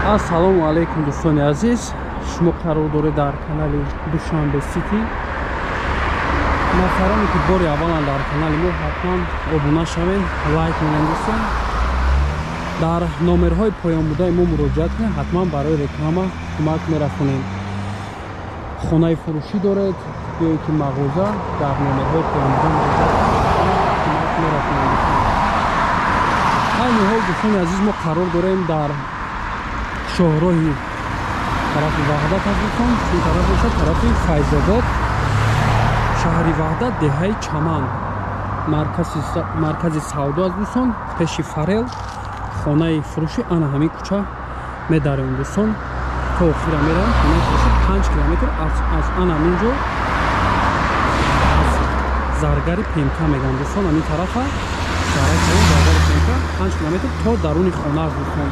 Ассалому алайкум дӯстони азиз, шумо қарор доред дар канали Душанбе Сити. Нафароне ки бори аввалан дар канали мо, ҳатман обуна шавед, лайк монед дӯстон. Дар номерҳои поёнбудаи мо муроҷиат кунед, ҳатман барои реклама кӯмак мерасонем. Хонаи фурӯшӣ доред ё ки мағоза, дар номерҳои поёнбуда муроҷиат кунед, кӯмак мерасонем. Айни ҳол дӯстони азиз, мо қарор дорем дар шоҳроҳи тарафи Ваҳдат аст дӯстон. Ин тараф бошад тарафи Файзобод, шаҳри Ваҳдат, деҳаи Чаман, маркази савдо аст дӯстон. Пеши Фарел хонаи фурӯшӣ ана ҳамин кӯча медарем дӯстон, то охира меравем. Хонаи фурӯшӣ 5 километр аз ана ҳамин ҷо, аз Заргари ПМК мегӯям дӯстон, ҳамин тарафа Заргари ПМК 5 километр то даруни хона аст дӯстон.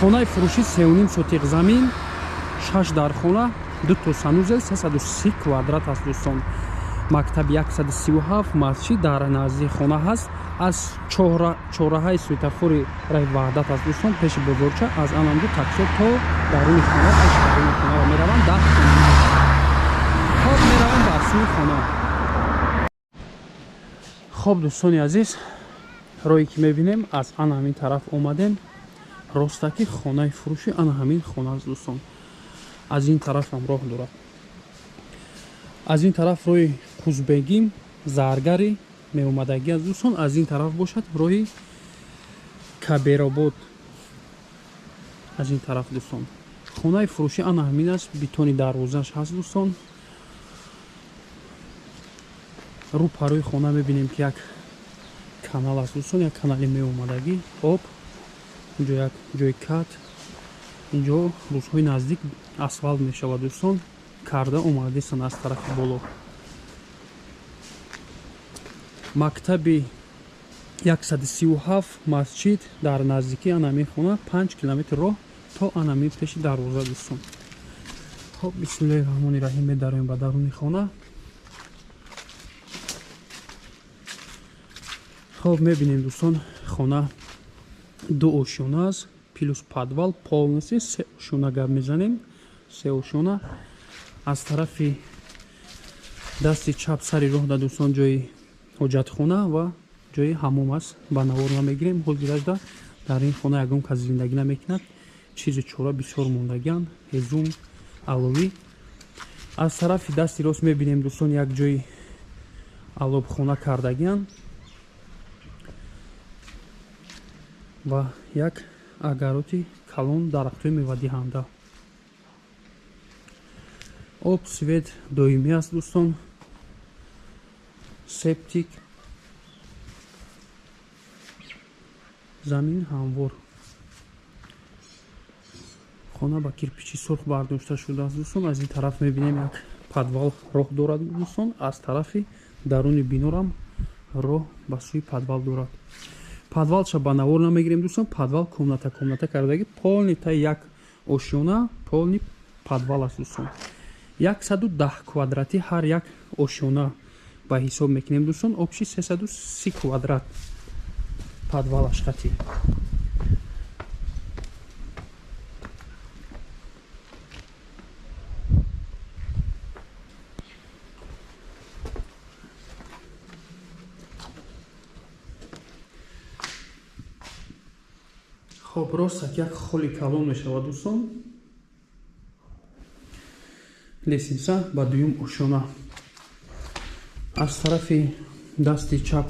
Хонаи фурӯшӣ 3.5 сотиқ замин, 6 дархона, 2 то санузел, 330 квадрат аст дӯстон. Мактаби 137, масҷид дар наздии хона ҳаст. Аз чорраҳаи светофори раҳи Ваҳдат аст дӯстон, пеши бозорча аз анамду таксо то даруни хона, пеши даруни хонаро мераванд 10 сомонӣ. Хоб меравем ба сӯи хона. Хоб дӯстони азиз, роҳе ки мебинем аз ана ҳамин тараф омадем, ростаки хонаи фурӯшӣ ана ҳамин хона аст дӯстон. Аз ин тараф ҳам роҳ дорад. Аз ин тараф роҳи Қузбегим, Заргари меомадагӣ аст дӯстон. Аз ин тараф бошад роҳи Каберобод. Аз ин тараф дӯстон хонаи фурӯшӣ ана ҳамин аст, бетони дарвозааш ҳаст дӯстон. Рӯ парои хона мебинем ки як канал аст дӯстон, як канали меомадагӣ об, инҷо як ҷои кат, инҷо рӯзҳои наздик асфалт мешавад дӯстон, карда омадисан аз тарафи боло. Мактаби 137, масҷид дар наздикии ана ҳамин хона, 5 километр роҳ то ана ҳамин пеши дарвоза дӯстон. Хоб бисмиллоҳи раҳмони раҳим, медароем ба даруни хона. Хоб мебинем дӯстон, хона 2 ошёна аст, плюс подвал, полностью 3 ошёна гап мезанем, 3 ошёна. Аз тарафи дасти чап сари роҳ да дӯстон ҷои ҳоҷатхона ва ҷои ҳамом аст. Ба навор намегирем, ҳозиражда дар ин хона ягон кас зиндагӣ намекунад. Чизи чора бисёр мондагианд, ҳезум, аловӣ. Аз тарафи дасти рост мебинем дӯстон як ҷои алобхона кардагианд ва як агароти калон, дарахтҳои мевадиҳанда. Об, свет доимӣ аст дӯстон, септик, замин ҳамвор. Хона ба кирпичи сурх бардошта шудааст дӯстон. Аз ин тараф мебинем як подвал роҳ дорад дӯстон, аз тарафи даруни бинорам роҳ ба сӯи подвал дорад. Подвалша ба навор намегирем дӯстон, подвал комната комната кардаги, полни та як ошёна, полни подвал аст дӯстон. 110 квадрати ҳар як ошёна ба ҳисоб мекунем дӯстон, общий 330 квадрат подвалаш хати. Хоб ростак як холи калон мешавад дӯстон. Лестница ба дуюм ошёна. Аз тарафи дасти чап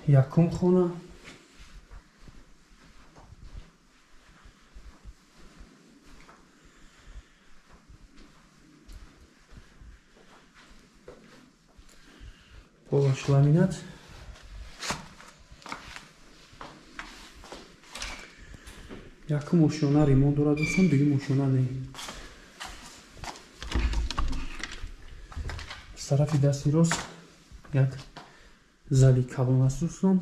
якум хона, полаш ламинат. Якум ошёна ремонт дорад дӯстон, дуюм ошёна не. Аз тарафи дасти рост як зали калон аст дӯстон.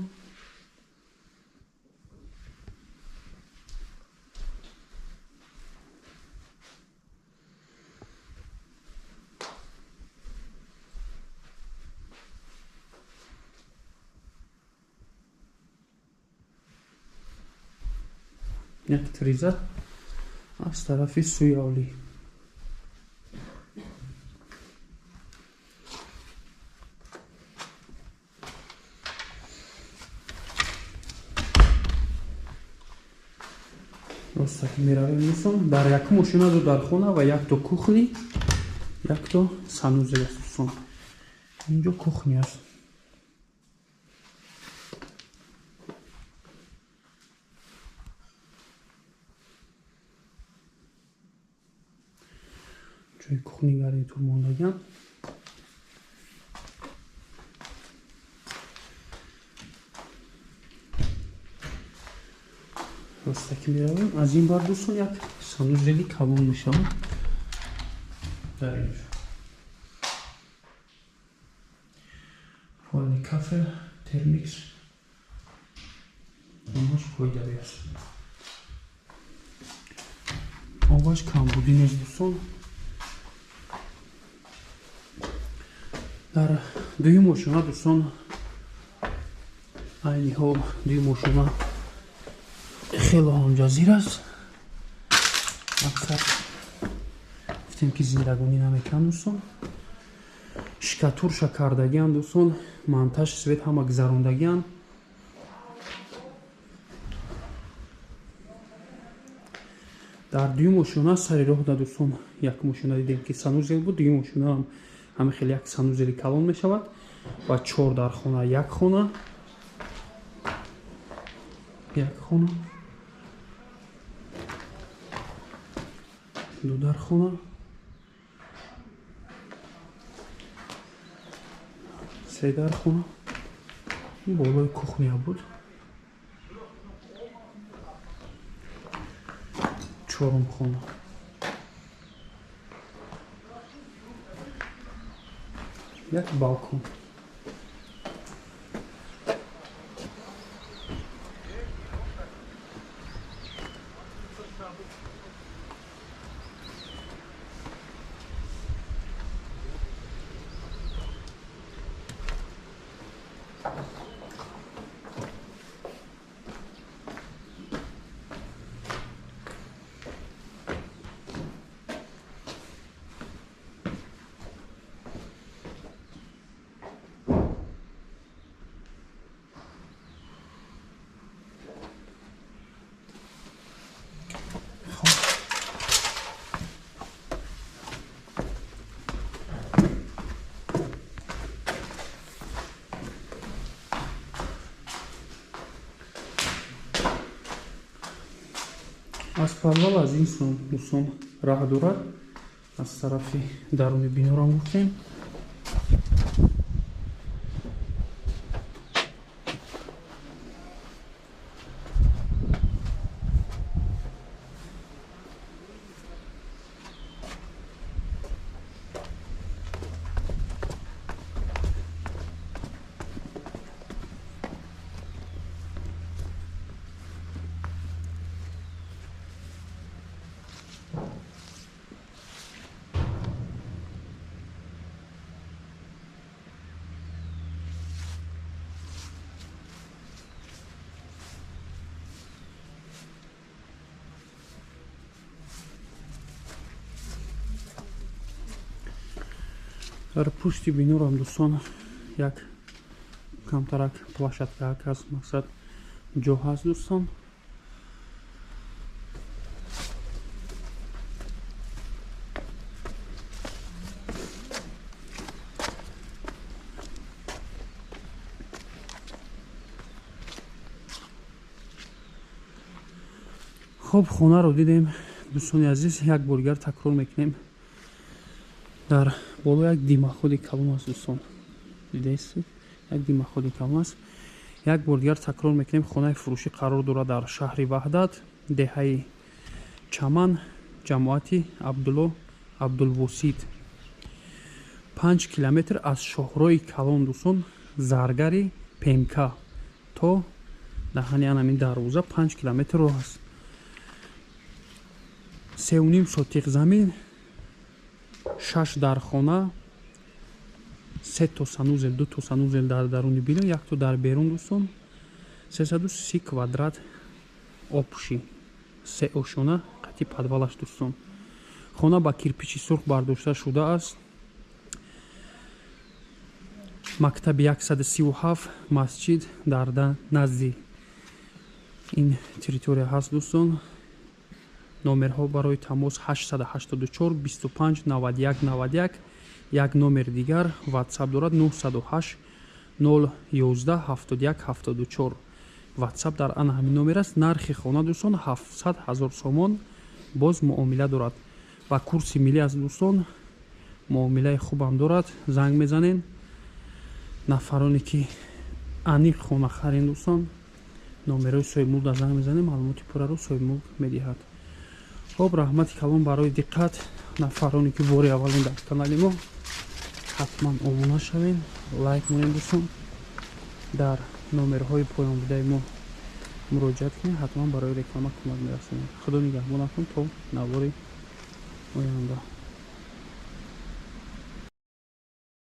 Як триза аз тарафи сӯи авлӣ. Ростаки меравем дӯстон. Дар якум ошёна ду дархона ва якто кухни, якто санузел аст дӯстон. Инҷо кухни аст. Ҷои кухни гарнитур мондагиам. Ростаки меравем. Аз ин бар дӯстон як санузели калон мешавад. Дар инҷо полни кафел, термикс, ҳамаш фоидавӣ аст. Обаш камбудӣ нест дӯстон. Дар дуюм ошёна дӯстон, айни ҳол дуюм ошёна хело ҳам ҷазир аст. Мақсад гуфтем ки зиндагонӣ намекунанд дӯстон. Шикатурша кардагианд дӯстон, монтаж свет ҳама гузарондагианд. Дар дуюм ошёна сари роҳ да дӯстон, якум ошёна дидем ки санузел буд, дуюм ошёна ҳам ҳама хеле як санузели калон мешавад ва 4 дархона, як хона, як хона, ду дархона, се дархона. Болои кухня буд. Чорум хона. Як балкон. Аз подвал аз ин сӯ дӯстон раҳ дорад. Аз тарафи даруни бинорам гуфтем. Дар пушти бинорам дӯстон як камтарак площадка ҳаст, мақсад ҷо ҳаст дӯстон. Хоб, хонаро дидем дӯстони азиз. Як бор дигар такрор мекунем. Дар боло як димаходи калон аст дӯстон. Дидаед? Як димаходи калон аст. Як бор дигар такрор мекунем, хонаи фурӯшӣ қарор дорад дар шаҳри Ваҳдат, деҳаи Чаман, ҷамоати Абдулло Абдулвосит. 5 километр аз шоҳрои калон дӯстон, заргари ПМК то даҳани анамин дарвоза 5 километр роҳ аст. 3.5 сотиқ замин, 6 дархона, 3 то санузел, 2 то санузел дар даруни бино, 1 то дар берун дӯстон, 330 квадрат обши. Сеошона қати подвалаш, дӯстон. Хона ба кирпичи сурх бардошта шудааст. Мактаби 137, масҷид дар назди ин территория ҳаст, дӯстон. Номерҳо барои тамос: 884 25 91 91. Як номери дигар WhatsApp дорад: 908 011 71 74. WhatsApp дар ана ҳамин номер аст. Нархи хона, дӯстон, 700 ҳазор сомон, боз муомила дорад. Ба курси миллӣ аст, дӯстон, муомилаи хубам дорад. Занг мезанен, нафароне ки аниқ хона харен, дӯстон. Номерҳои соҳибмулк дар занг мезанем, маълумоти пурраро соҳибмулк медиҳад. Хоб, раҳмати калон барои диққат. Нафароне ки бори аввалин дар канали мо, ҳатман обуна шавем, лайк монем, дӯстон. Дар номерҳои поёнбудаи мо муроҷиат кунед, ҳатман барои реклама кӯмак мерасонем. Худо нигаҳбонатон то навори оянда.